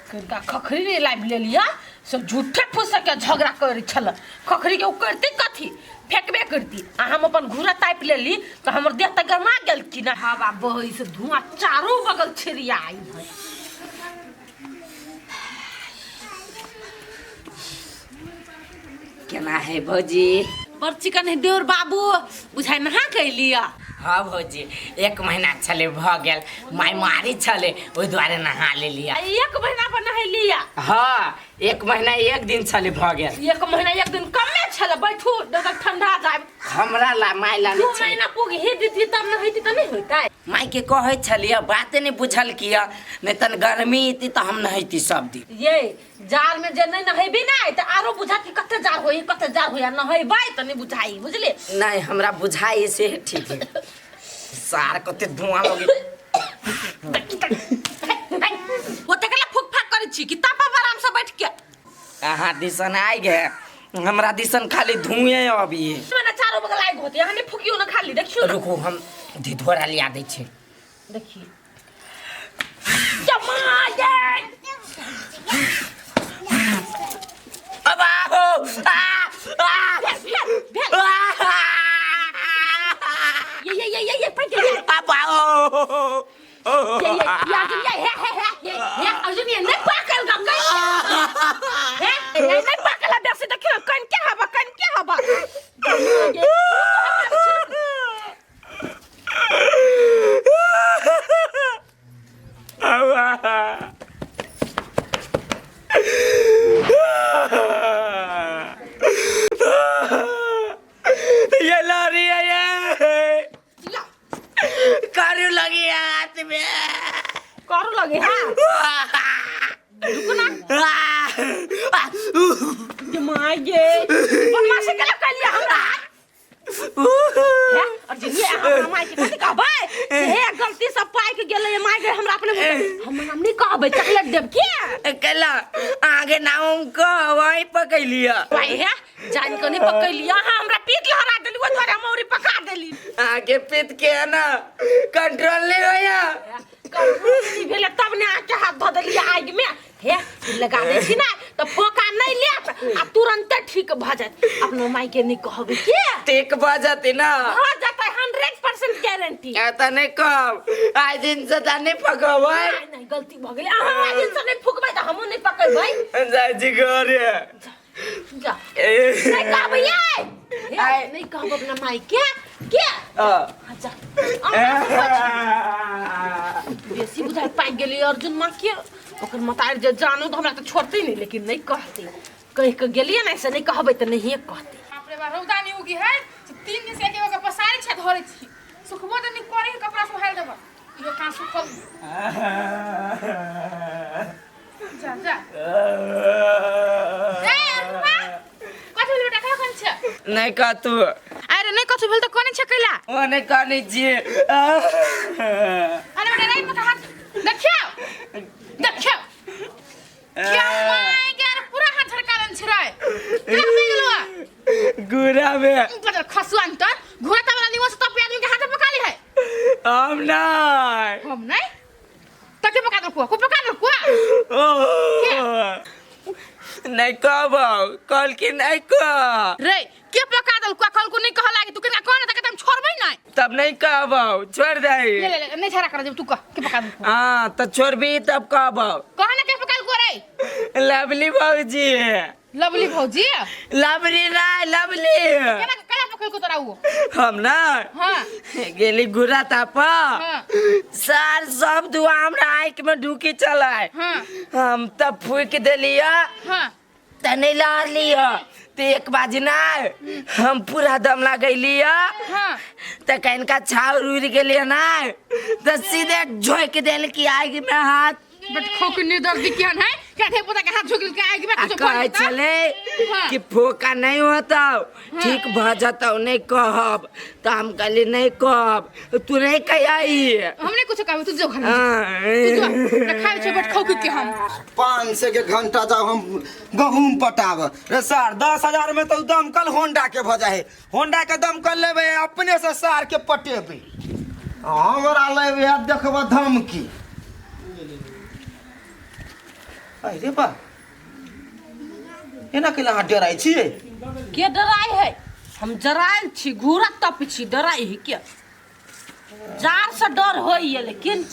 कनिका खखरी नहि लाबि लेलियै से झूठे फूसके झगड़ा करै छल। खखरी के ओ करती कथी, फेकबे करती आ हम अपन घूरा तापि लेली तऽ हमर देह तऽ गरमा गेल कि ना। हवा बहै से धुआं चारू बगल छिड़ियाइ है। केना है भौजी? बड़ चिकन है देवर बाबू, बुझाइ नहा के लिया। हाँ भौजी, एक महीना छले भऽ गेल, माय मारी छले ओहि दुआरे नहा लेलियै। एक महीना पर नहेलिया? हाँ, एक महीना एक दिन छले भऽ गेल। एक महीना एक दिन कमे छले, बैठू दादा ठंडा जाय। हमरा ला माय ला 2 महीना पुग हे दीदी तब नहेती तऽ नहि होइतै। माय के कहै छलियै, बाते नहि बुझल किया, नहि तन गर्मी एती तऽ हम नहैती सब दिन। ये जाड़ में जे नहीं नहेबी ना तऽ आरो बुझात कि कते जाड़ होई, कते जाड़ होई, आ नहेबै तऽ नहीं बुझाई, बुझली? नहीं हमरा बुझाई से ठीक है। सार कते धुआं लगे। ओते केला फूक फाक करै छी कि तापा आराम से बैठ के। अहाँ दिसन आइ गे, हमरा दिसन खाली धुएं अभी। मने चारो बगल आगि होते, अहाँ नहीं फूकियो ना खाली देखियो ना। रुकू हम धिधोरा लिया दै छी। देखिए जमा ये अब आहो आ आ भेल भेल आ ये ये ये ये ये पकड़ ये अब आओ। ये ये ये अर्जुन ये हे हे हे ये हे अर्जुन ये नहीं पकड़ गा कन हे ये नहीं पकड़ ला बेसी देखियो कन के हवा, कन के हवा। ये ये लड़ी है ये ला करू लगी है हाथ में। करू लगे हां रुको ना ये माय गे बदमाशी केला कहलियै हमरा हे अर्जुन ये हमरा माय के कथी कहबै हे गलती से पाकि गेलै माय गे हमरा अपने मुँह हम हम नहीं कहबै चॉकलेट देब के केला आगे नाम कहबै पकैलिया भाई हे जान के नहीं पकैलिया अहाँ हमरा पीठ लहरा देली ओहि दुआरे हम औरी पका देली। आगे पीत के ना कंट्रोल नहीं होया। कंट्रोल नहीं भेलै तब ने आके हाथ धऽ देलियै आगि में। हे लगा दै छी ना तऽ फोका नहीं लेत आ तुरंते ठीक भऽ जायत। अपना माय के नहीं कहबै के ठीक भऽ जेतै ना? भऽ जेतै, 100% गारंटी। एतऽ नहीं कहब, आइ दिन से तऽ नहीं पकबै। नहीं नहीं गलती भऽ गेलै, अहाँ आइ दिन से नहीं फुकबै तऽ हमहूँ नहीं पकड़बै। जाइ छी घरे। जा नहीं कहबै ये हे, नहीं कहब अपना माय के के हाँ। जा बेसी बुझाइ पाकि गेलै अर्जुन माँ के ओकर मतारि जे जानो तऽ हमरा तऽ छोड़तै नहि, लेकिन नहीं कहतै, कहि कऽ गेलियै ने से नहीं कहबै तऽ नहिए कहतै। बाप रे बाप, रौदा नहीं उगी है से 3 दिन से एक एगो के पसारी छै धरे छी, सुखबो तऽ नहीं करे कपड़ा सुखाइल देब इहो कहाँ सुखल। जा जा ए अर्जुन कथी भेल बेटा, कहाँ छै? नहीं कतू। अरे नहीं कथी भेल तऽ कोने छै कैला? ओ नहीं कहने छियै। अरे बेटा नहीं मत हाथ देखियो देखियो क्या my के अरे पूरा हाथ झड़का देन छै रे, केना पकड़ गेलो? गुरा में बदल खसुआ अंतर घोड़ा तबला लिवो से तब आदमी के हाथ पका ली है। हम नहीं। हम नहीं त के पका देलको? को पका देलको? ओ नहीं कहबो, कहल कि नहीं कह रे, के पका देलको? कहल को नहीं कह लागी, तू केना कहने तक हम छोड़बै नहीं। तब नहीं कहबो, छोड़ दे। ले ले ले नहीं झगड़ा कर जब तू कह के पका देलको। हां त छोड़बी तब कहबो। कह ना के पका देलको रे? लवली भौजी। लवली भौजी? लवली ना लवली। केना केना पकड़को तोरा उ? हम ना हां गेली गुरा ताप। हां सार सब दुआ हमरा आँख में ढुकी चलाय। हां हम तब फूक देलिया। हां त नहीं लड़ लिया तो एक बाजी ना हम पूरा दम लगैलिया। हां त कनका छाउर उड़ गेलिया ना त सीधे झोंक देल की आग में हाथ। बट खोक नि दर्द केहन है क्या थे पोता के हाथ झोंक के आगि में आ कुछ कहै छलै हाँ। कि फोका नहीं होतौ ठीक भऽ जतौ नहीं कहब तऽ हम कहली नहीं कहब, तू नहीं कहियाई। हम नहीं कुछ कहब, तू जो घर में तू जो न खाइ छै बट खोक के हम 500 के घंटा जाओ हम गहूम पटाब रे सर 10,000 में तो दमकल होंडा के भऽ जाए, होंडा के दमकल लेबै अपने से सार के पटेबै। हमरा लेबै आ देखब धमकी। अरे बा एना कैला अहाँ डराइ छियै के डराइ है हम जरायल छी घूरा तप छी डराइ है के जार से डर होइए लेकिन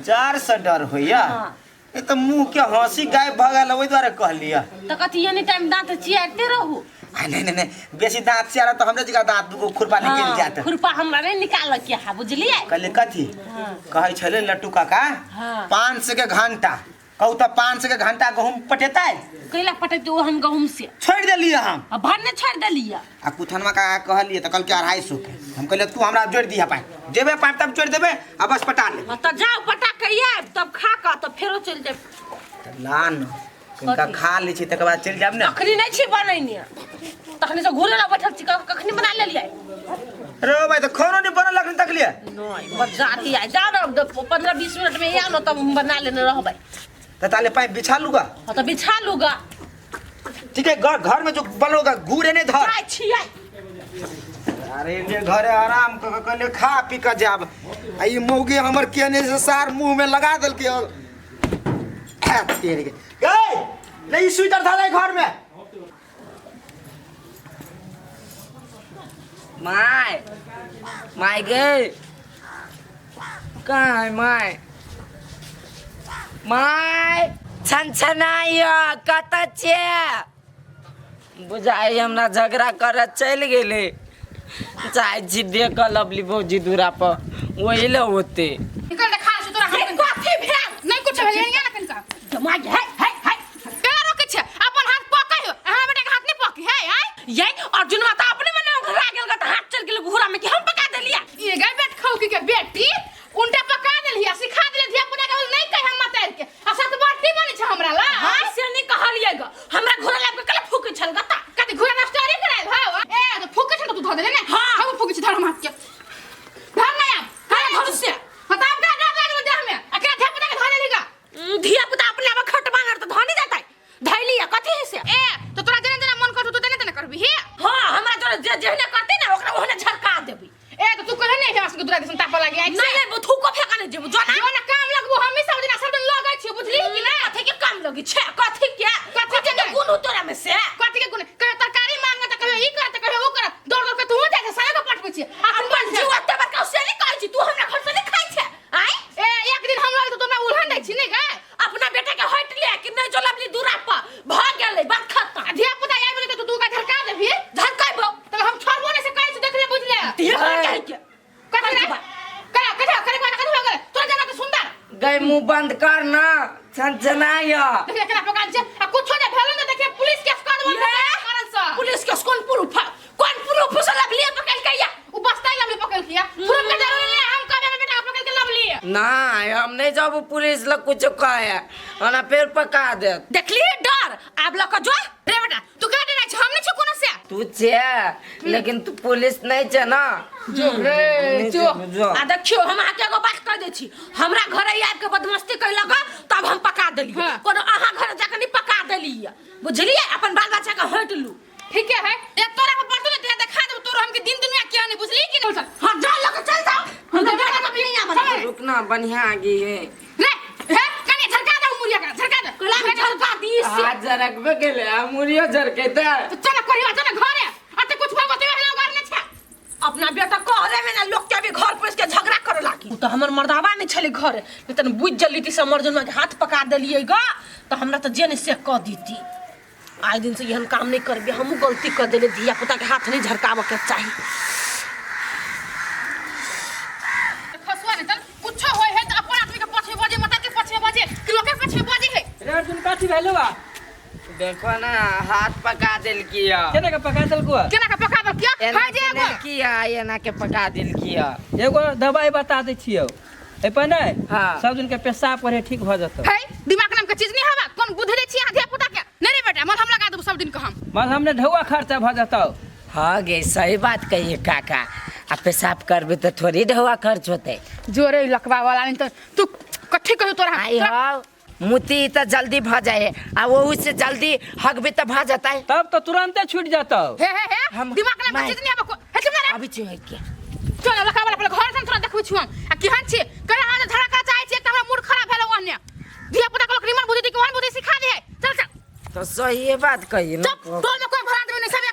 जार से डर होइया हाँ। ए तऽ मुँह के हंसी गायब भऽ गेल ओहि दुआरे कहलियै तऽ कथी एनी टाइम दाँत चियारते रहू आ नहीं नहीं नहीं बेसी दांत से तऽ हमरे जगह दांत दूगो खुरपा निकलि हाँ, जात खुरपा हमरा नहीं निकालऽ के है बुझलियै कहले कथी कहै छलै लट्टू काका हाँ। 500 के घंटा कहू तऽ 500 के घंटा गहूम पटेतै कैला पटेतै ओ हम गहूम से छोड़ि देलियै हम आ भन्ने छोड़ि देलियै आ कुथनमा काका कहलियै तऽ कहलकै 250 के हम कहलियै तू हमरा जोड़ि दिहऽ पाइ जेबै पाइ तब जोड़ि देबै आ बस पटा ले हाँ, तऽ जाउ पटा के आयब तब खा कऽ तब फेरो चलि जायब तऽ ला न कनिका खा लै छी तकर बाद चलि जायब ने अखनी नहि छी बनैने तखनी से घूरे ला बैठल छी कखनी बना लेलियै रे भाई तऽ खानो नहि बनल अखन तक लिए नहि बड़ जाती आइ जाउ ने 15-20 मिनट में आउ ने तब हम बना लेने रहबै तऽ ताले पाइप बिछा लूगा हाँ तऽ बिछा लूगा ठीक है घर घर में जो बनोगा गुड़ नहीं धर जाइ छियै अरे ने घरे आराम क के कहले खा पी के जाब आ ई मौगी हमर केने से सार मुंह में लगा देलकै और तेरे के गए नहीं स्वेटर था नहीं घर में my my गे कहाँ है my my छनछनाइय कतऽ छियै बुझाइ हमरा झगड़ा करऽ चलि गेलै चाहै छी देख लवली भौजी दूरा पर ओहि लए होतै निकल देखा छी तोरा हे, कथी भेल नहीं कुछ भेल यहाँ ना कनिका दिमाग है है है केना रोकै छै अपन हाथ पकै हो अहाँ बेटा के हाथ नहीं पकै है आय ये अर्जुन माता अपने मने घुरा गेल ग त हाथ चल गेल घुरा में कि हम पका देलिया ये गई बेट खाऊ की के बेटी उनटा पका देलही आ सिखा देले धिया पुता के नहीं कह हम मतार के आ साथ बाटी बनै छै हमरा ला हम से नहीं कहलिए ग हमरा घुरा लाब के कल फूके छल ग ता कथी घुरा नष्टारी करायल हौ ए तो फूके छ त तू धऽ देले ने हाँ। हम फूके छी धर हम हाथ के धर ना आब कहाँ धरू से हँ तऽ आब का डर लागल देह में आ केना धिया पुता के धऽ देलही गा धिया पुता अपने आप खट मांगर त धनी जातै धैली कथी है से ए तो तोरा जेना जेना मन करतौ तू तेना तेना करबी हे हां हमरा जोरे जे जेहने करते ना ओकरा ओहने झरका देबी ए तो तू कहे नहीं हमरा सबके दूरा दिसन तापऽ लागी आँखि से नहीं नहीं थूको फेंका नहीं जेबू जो ना जो ना काम लगबो हमी सब दिना सब दिन लगै छियै बुझली कि ना कथी के काम लगी छे कथी के कथी के के गुण तोरा में से कथी के गुण कहियो तरकारी मांगे त कहियो ई कर त कहियो ओ कर दौड़ दौड़ के तू जाइ छै साया के पटबै छियै आ तू अपन जीव एते बड़का से नहीं कहै छी तू हमरा घर से नहीं खाइ छे आय ए एक दिन हम लग त तोरा उल्हन दै छी नै गे अपना बेटा के हट ले कि नहीं जो लवली दूरा पर भ गेलै बात खत्म आ धिया पुता आबि गेलै त तू का झरका देबही झरकैबो त हम छोड़बो नै से कहै छी देख ले बुझ ले धिया कहि के कथी रे करा कथा करे बात कथी हो गेलै तोरा जाना त सुंदर गई मुंह बंद कर ना छनछनाइय देख केना पकान छै आ कुछो जे भेलो ने देखिए पुलिस केस कर देबो ये? कारण से पुलिस के कोन प्रूफ कोन प्रूफ से लवली पकड़ के या उ बस्ता ही लवली पकड़ किया प्रूफ के जरूरी नहीं हम कहबे हमर बेटा के पकड़ के लवली नहीं हम नहीं जाबू पुलिस लग कुछ कहे ओना फेर पका देत देखली डर आब लक जो रे बेटा तू का डराइ छ हम नहीं छ कोनो से तू छे लेकिन तू पुलिस नहीं छे ना जो रे नहीं जो छे, जो आ देखियो हम अहाँके एगो बात कह दै छी हमरा घरे आबि के बदमस्ती कैलक तब हम पका देलियै हाँ। कोनो अहाँ घरे जाके नहीं पका देलियै बुझलियै अपन बाल बच्चा के हटि लू ठीक है ए तोरा पर पड़तो ने देखा देब तोरा हमके दिन दुनिया क्या नहीं बुझली कि नहीं हाँ जा लके चल जाओ हम तो बेटा के नहीं आबऽ रुक ना बढ़िया आगे है रे हे कनी झरका दे मुरिया का झरका दे कोला के झलका दी से हाथ झरकबे केले आ मुरियो झरकेते तो चल करिया चल घरे अते कुछ भगवती हेलो घर ने छे अपना बेटा कहरे में ना लोग के अभी घर पुलिस के झगड़ा करे लागी उ तो हमर मर्दावा नहीं छले घर नहीं तन बुझ जली थी समर जनमा के हाथ पका देलिए ग तो हमरा तो जे नहीं से कह दीती आइ दिन से एहन काम नहीं करबे हमहूँ गलती कर देले धिया पुता के हाथ नहीं झरकाबऽ के चाही खसुआ नहीं चल कुछो होय है त अपन आदमी के पछे बजे मत के पछे बजे कि लोग के पछे बजे है रे अर्जुन कथी भेलो बा देखो ना हाथ पका देलकी है केना के पका देलको है? केना के पका दो क्या एना खाइ के जे एगो देलकी है एना के पका देलकी है एगो दवाई बता दै छियौ एहि पर नहि हाँ। सब दिन के पेशाब करे ठीक भऽ जेतौ है दिमाग नाम के चीज नहीं हवा कोन बुद्धि दै छी अहाँ धिया पुता के नहीं रे बेटा मलहम लगा देबो सब दिन के हम मलहम ने ढौआ खर्चा भऽ जेतौ हाँ गे सही बात कहिए काका आ पेशाब करबे तो थोड़ी ढौआ खर्च होते जोरे लकवा वाला नहीं तो तू कथी कहियो तोरा आई हो मुती तो जल्दी भ जाए आ वहू से जल्दी हगबे तो भ जाता है तब तो तुरंते छूट जेतौ हे हे हे हम- दिमाग नाम के माय। चीज नहीं हवा हे चुप ना रे अभी छुए के चल लकवा वाला पहिले घर से थोड़ा देखबै छी हम आ केहन छी कहे अहाँ धड़का चाहै छी तऽ हमरा मूड खराब भेल ओहने धिया पुता के लोक निमन बुद्धि दी कि ओहन बुद्धि सिखा तो सही बात कही ना। चुप, टोल में कोई भला आदमी नहीं, सब